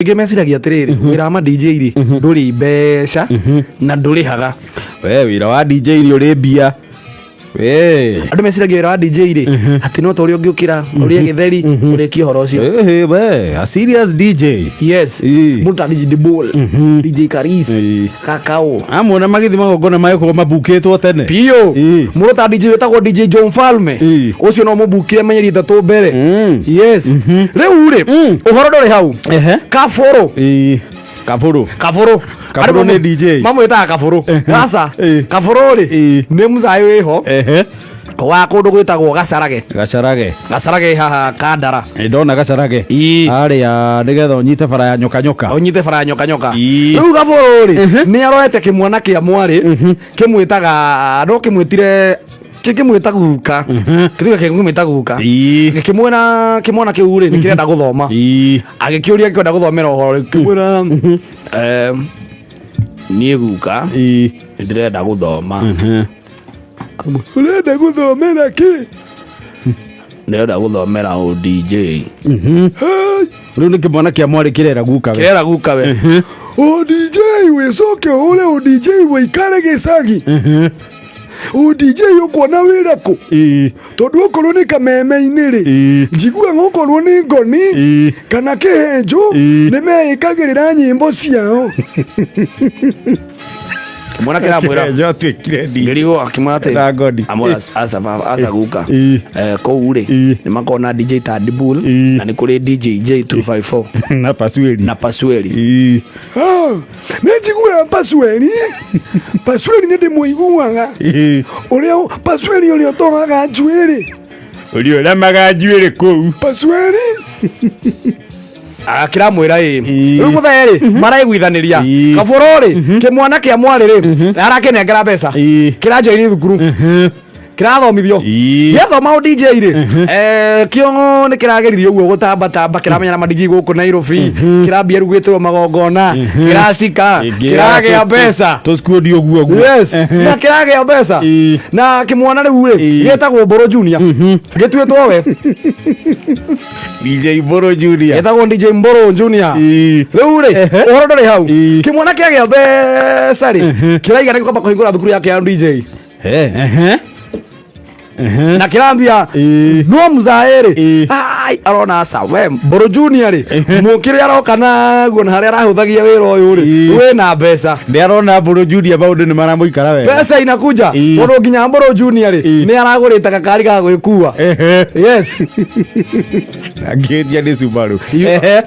Aingĩ meciragia atĩrĩrĩ, wĩra wa ma DJ rĩ, ndũrĩ mbeca na ndũrĩhaga. We wĩra wa DJ nĩ ũrĩ mbia we. Andũ meciragia wĩra wa DJ rĩ, atĩ no ta ũrĩa ũngĩũkĩra ũrĩe gĩtheri ũrĩkie ũhoro ũcio. Ehe, we a serious DJ. Yes. Ii. Mũndũ ta DJ Dibol, DJ Karis, Ii. Kakao. Amona magĩthiĩ magongona magĩkorwo mabukĩtwo tene. Piũ. Ii. Mũndũ ta DJ wĩtagwo DJ John Falme. Ii. Ũcio no mũbukire mĩeri 3 mbere. Yes. Rĩu rĩ, ũhoro ndũrĩ hau. Ehe. Kabũrũ. Ii. Kabũrũ. Kabũrũ. Kabũrũ Andũ nĩ DJ. Mamwĩtaga kabũrũ. Aca. Ii. Kabũrũ rĩ, Ii. nĩ mũcaĩ wĩho Ehe. wa kũndũ gwĩtagwo Gacarage. Gacarage. Gacarage haha Kandara. Nĩ ndona Gacarage. Ii. Harĩa nĩgetha ũnyite bara ya nyoka nyoka. Ũnyite bara ya nyoka nyoka. Ii. Rĩu Kabũrũ rĩ, nĩ aroete kĩmwana kĩa mwarĩ kĩmwĩtaga no kĩmwĩtire kĩmwĩta guka. Kĩtuga kĩmwĩta guka. Ii. Gĩkĩmwĩra kĩmwana kĩu rĩ, nĩ kĩrenda gũthoma. Ii. Agĩkĩũria kĩenda gũthomera ũhoro kĩmwĩra niĩ guka Ii. nĩ ndĩrenda gũthoma. Ũrenda gũthomera kĩ? Ndĩrenda gũthomera ũ DJ. Rĩu nĩ kĩmwana kĩa mwarĩ kĩrera guka we. Kĩrera guka we. Ũ DJ wĩcoke ũhũre ũ DJ wĩikare gĩcagi. Ũ DJ ũkuona wĩra kũ? Ii. Tondũ okorwo nĩ kameme-inĩ rĩ, Ii. njiguaga okorwo nĩ ngoni Ii. kana kĩhenjũ Ii. nĩ meĩkagĩrĩra nyĩmbo ciao. Kĩmwana kĩramwĩra Kĩhenjo atuĩkire DJ. ngĩrigwo akĩmwĩra atĩ Na ngoni. amwĩra aca baba aca guka. Ii. Kũu rĩ, Ii. nĩ makoragwo na DJ ta Dibul Ii. na nĩ kũrĩ DJ J254 Na Pasueli. na Pasueli. Ii. Nĩ njiguaga Pasueli. Pasueli nĩ ndĩmũiguaga. Ii. Ũrĩa Pasueli ũrĩa ũtogaga njuĩrĩ. Ũrĩa ũramaga njuĩrĩ kũu. Pasueli. Akĩramwĩra ĩ Ii. rĩu mũthee rĩ maraiguithanĩria Ii. kabũrũ rĩ kĩmwana kĩa mwarĩ rĩ arakĩnengera mbeca Ii. kĩranjoini thukuru kĩrathomithio Ii. gĩathoma ũ DJ rĩ kĩong'o nĩ kĩrageririe ũguo gũtambatamba kĩramenya na ma DJ gũkũ Nairobi kĩrambia rĩu gwĩtĩrwo magongona kĩracika kĩragĩa mbeca. Tũsikundi ũguo ũguo. Yes, na kĩragĩa mbeca. Ii. Na kĩmwana rĩu rĩ Ii. gĩtagwo Mbũrũ Junior gĩtuĩtwo we. DJ Mbũrũ Junior. Gĩtagwo DJ Mbũrũ Junior. Ii. Rĩu rĩ ũhoro ndũrĩ hau. Ii. Kĩmwana kĩagĩa mbeca rĩ kĩraiga nĩ kwamba kũhingũra thukuru yake ya DJ. Ehe. Na kĩrambia Ii. no mũzaĩ rĩ Ii. ai arona aca we Mbũrũ Junior rĩ mũkĩrĩ aroka naguo na harĩa arahũthagia wĩra ũyũ rĩ Ii. wĩna mbeca. Nĩ arona Mbũrũ Junior maũndũ nĩ maramũikara wega. Pesa inakuja. Ii. Tondũ nginya Mbũrũ Junior rĩ Ii. nĩ aragũrĩte gakari ga gwĩkua. Ehe. Yes. Angĩtia nĩ Subaru. Ehe.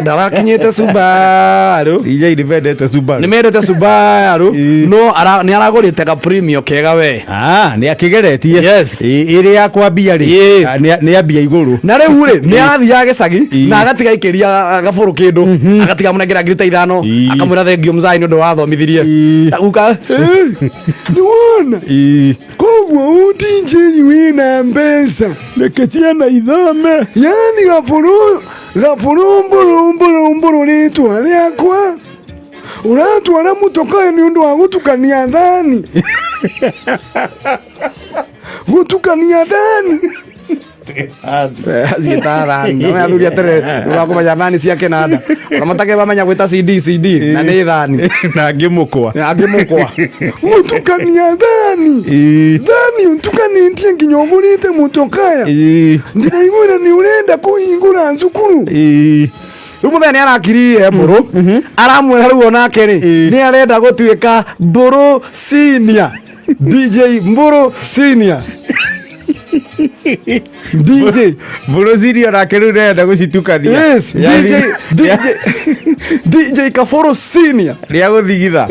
Ndarakinyĩte Subaru. DJ nĩ mendete Subaru. Nĩ mendete Subaru. Ii. No nĩ aragũrĩte ga premium kega we. Ah, nĩ akĩgeretie. Yes. Ĩrĩ ya kwambia rĩ. Ii. Ah, nĩ ambia igũrũ. Na rĩu rĩ nĩ arathiaga gĩcagi Ii. na agatiga ikĩria gabũrũ kĩndũ agatiga mũnengera 5,000 Ii. akamwĩra thengio mzai nĩ ũndũ wathomithirie. Ii. Guka Nĩ wona Ii. koguo ũ DJ wĩna mbeca. Reke ciana ithome. Yani gabũrũ gabũrũ mbũrũ mbũrũ mbũrũ rĩtwa rĩakwa ũratwara mũtokayo nĩ ũndũ wa gũtukania thani gũtukania thani. Ciĩtaga thani no athuri atĩrĩ nĩmakũmenya thani cia kĩnanda ona matakĩ mamenya gwĩta CD CD na nĩ thani. Na ngĩmũkwa. Na ngĩmũkwa. Gũtukania thani. Ii. Thani ũtukanĩtie nginya ũgũrĩte mũtokaya. Ii. Ndĩraiguĩra nĩ ũrenda kũhingũra cukuru. Ii. Rĩu mũthenya nĩ arakirie Mbũrũ aramwĩra rĩu onake rĩ nĩ arenda gũtuĩka Mbũrũ Senior DJ Mbũrũ Senior DJ Mbũrũ Senior nake rĩu nĩarenda gũcitukania. Yes, DJ DJ DJ Kabũrũ Senior. Rĩa gũthigitha.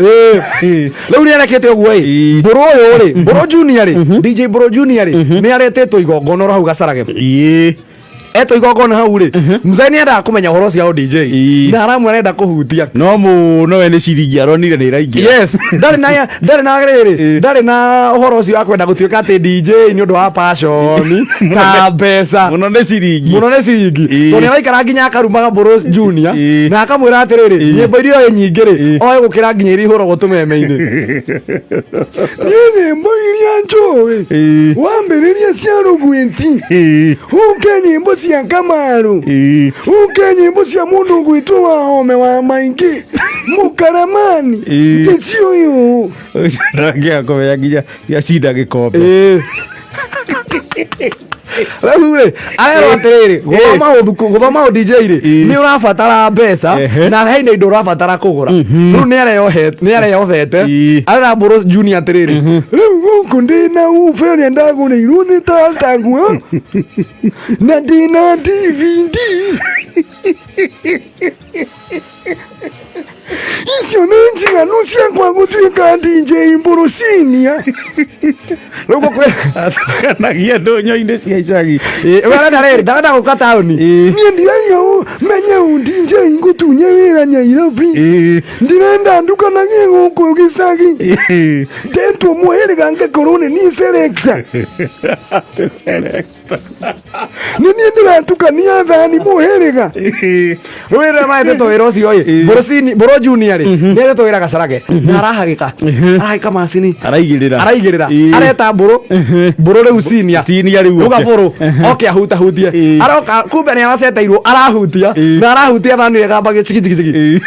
Rĩu nĩ arekete ũguo ĩ Ii. Mbũrũ ũyũ rĩ Mbũrũ Junior rĩ DJ Mbũrũ Junior rĩ nĩ aretĩtwo igongona oro hau Gacarage. Ii. Etwo igongona hau rĩ mzee nĩ endaga kũmenya ũhoro ũcio wa DJ Ii. na aramwĩra arenda kũhutia. No mũno we nĩ ciringi aronire nĩ ĩraingĩra. Yes, ndarĩ na ndarĩ na rĩrĩ ndarĩ na ũhoro ũcio wa kwenda gũtuĩka atĩ DJ nĩ ũndũ wa passion ta mbeca. Mũno nĩ ciringi. Mũno nĩ ciringi. Ii. Tondũ nĩ araikara nginya akarumaga Mbũrũ Junior Ii. na akamwĩra atĩrĩrĩ nyĩmbo iria oĩ nyingĩ rĩ oĩ gũkĩra nginya iria ihũragwo tũmeme-inĩ. Niĩ nyĩmbo iria njũĩ Ii. wambĩrĩria cia rũgwĩti Ii. ũke nyĩmbo cia Kamaru, uke nyimbo cia mundu ugwitwo Wahome wa Maingi Mukaramani. Ndiciũyũ. Ndangĩaga kũmenya nginya gĩa cinda gĩkombe. Rĩu rĩ, arerwo atĩrĩrĩ, gũthoma ũ DJ rĩ, nĩ ũrabatara mbeca na hena indo ũrabatara kũgũra. Rĩu nĩ areyohete. Arera Mbũrũ Junior atĩrĩrĩ, rĩu gũkũ ndĩna ube ũrĩa ndagũrĩirwo nĩ tataguo na ndĩna DVD. Icio nĩ njiganu ciakwa gũtuĩka DJ Mbũrũ Senior. Rĩu gũkũ Atukanagia ndũnyũ-inĩ cia icagi. We arenda rĩrĩ, ndarenda gũka taũni. Niĩ ndiraiga menye ũ DJ ngũtunye wĩra Nyairobi. Ndirenda ndukanagie gũkũ gĩcagi. Ndetwo mũhĩrĩga ngakorwo nĩ niĩ selector. Nĩ niĩ ndĩratukania thani mũhĩrĩga. Rĩu rĩrĩa mahetwo wĩra ũcio ĩ, Mbũrũ Junior rĩ, nĩ ahetwo wĩra Gacarage na arahagĩka macini. Araigĩrĩra. Araigĩrĩra. Areta Mbũrũ rĩu senior. Senior rĩu rĩu oke. Gabũrũ oke ahutahutie. Aroka, kumbe nĩ araceteirwo, arahutia na arahutia thani ĩgamba gĩcigicigicigi.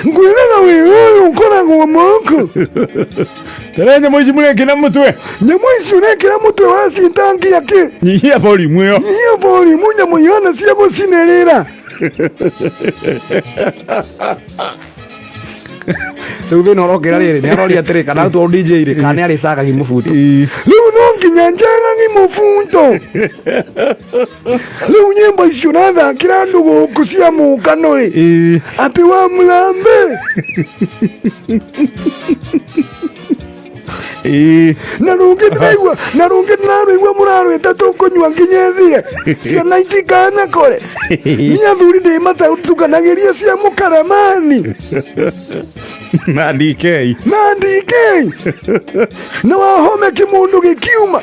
Ngwĩraga wĩra ũyũ ũkoragwo moko. Tere nyamũ ici mũrekĩra mũtwe. Nyamũ ici ũrekĩra mũtwe wa citangia kĩ? Nyihia volume ĩyo. Nyihia volume, nyamũ ihana cia gũcinĩrĩra. Rĩu thĩna ũrokĩra rĩrĩ, nĩ aroria atĩrĩ, kana arutwo DJ rĩ, kana nĩ arĩcagagi mũbuto. Rĩu no nginya njagagi mũbuto. Rĩu nyĩmbo icio ũrathakĩra andũ gũkũ cia mũkano rĩ, atĩ wa mũrambe. Na rũngĩ ndĩraigua, na rũngĩ ndĩrarũigua mũrarwĩta tũkũnyua nginya ĩthire ciana itikana kore. Niĩ athuri ndĩmatatukanagĩria cia mũkaramani na DK. Na DK na Wahome kĩmũndũ gĩkiuma.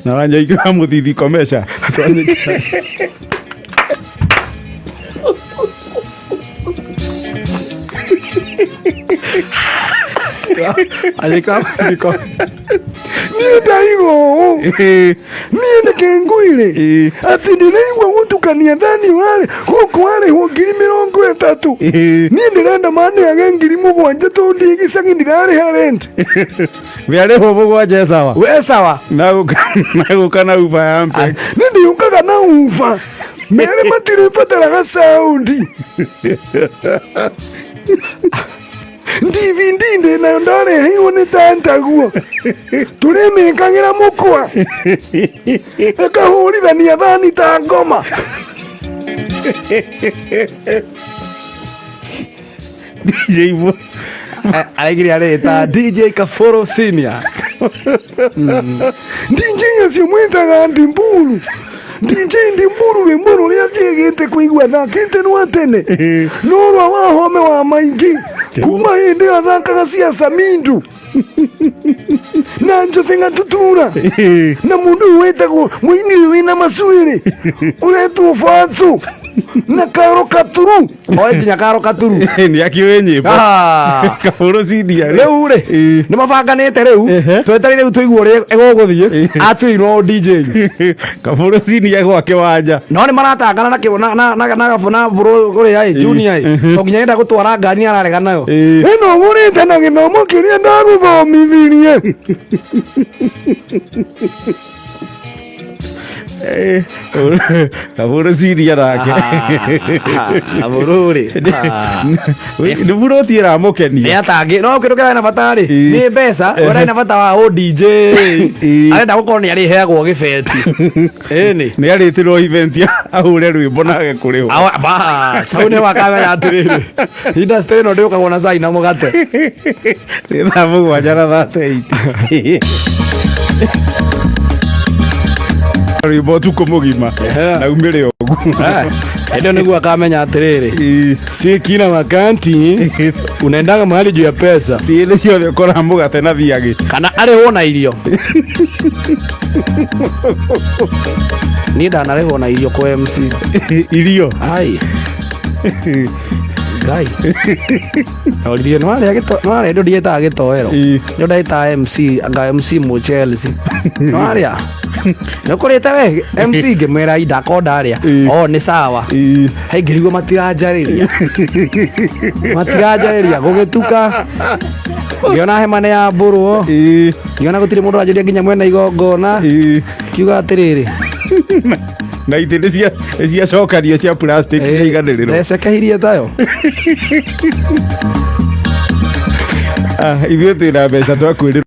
Na Wanyoike wa Mũthithi Komesha. Anyika niko. Niĩ ndaigua ũũ, niĩ nĩkĩ ngwĩre atĩ ndĩraigua gũtukania thani warĩ gũkũ warĩhwo 30,000. Niĩ ndĩrenda maneage 7,000 tondũ ndĩ gĩcagi, ndirarĩha rent. Wĩarĩhwo 7 sawa. We sawa. Na gũka na uba ya Ampex. Nĩ ndĩũkaga na uba merĩ, matirĩbataraga saundi. DVD ndĩ nayo, ndareheirwo nĩ tantaguo, tũrĩmĩkagĩra mũkwa ĩkahũrithania thani ta ngoma. DJ Bo. Araigire arĩta DJ Kabũrũ Senior. DJ acio mwĩtaga Ndimburu, DJ Ndimburu, rwĩmbo rũrĩa njĩgĩte kũigua thakĩte rwa tene no rwa Wahome wa Maingĩ, kuma hĩndĩ ĩyo athakaga cia Samindu na Njose Ngatutura na mũndũ ũyũ wĩtagwo mũini ũyũ wĩna macuĩrĩ ũretwo Batũ na Karo Katuru. Oe nginya Karo Katuru. Nĩ akĩũĩ nyĩmbo. Ah. Kabũrũ Senior rĩ. Rĩu rĩ, nĩ mabanganĩte rĩu, twetereire rĩu tũigue ũrĩa ĩgũgũthiĩ atuĩirwo DJ. Kabũrũ Senior gwake wanja. No nĩ maratangana na kĩo na na na na Gabũ na Mbũrũ kũrĩa ĩ Junior ĩ, to nginya enda gũtwara ngari nĩ ararega nayo. Ĩno ũgũrĩte na gĩthomo kĩrĩa ndagũthomithirie. Kabũrũ Senior nake. Kabũrũ rĩ nĩ buroti ĩramũkenia. Nĩ atangĩ no kĩndũ kĩrĩa na bata rĩ nĩ mbeca. We arĩ na bata wa ũ DJ, arenda gũkorwo nĩ arĩheagwo gĩbeti ĩni. Nĩ arĩtĩrwo event ahũre rwĩmbo nage kũrĩhwo. Bas, hau nĩ wakamenya atĩrĩrĩ, industry ĩno ndĩũkagwo na cai na mũgate. Nĩ thaa 7 na 38 rwĩmbo ũtukũ mũgima na umĩre ũguo. Ĩndĩ nĩguo akamenya atĩrĩrĩ, si kila wakati unaendaga mahali juu ya pesa. Hĩndĩ ciothe ũkoraga mũgate na thiagĩ. Kana arĩhwo na irio. Niĩ ndanarĩhwo na irio kwa MC. Irio? Ai ngai, oririe nĩwarĩa indo ndiĩtaga gĩtoero. Nĩ ndagĩtaga MC, anga MC mu Chelsea nĩwarĩa. Nĩ ũkũrĩte we MC? Ngĩmwĩra indakorwo ndarĩa. O nĩ sawa. Hey, ngĩrigwo matiranjarĩria, matiranjarĩria. Gũgĩtuka, ngĩona hema nĩ yambũrwo, ngĩona gũtirĩ mũndũ ũranjarĩria nginya mwena igongona. Kiuga atĩrĩrĩ, na itĩ nĩ ciacokanio cia plastic iganĩrĩrwo. Ndecekehirie tayo. Ah, ithuĩ twĩna mbeca twakwĩrĩrwo.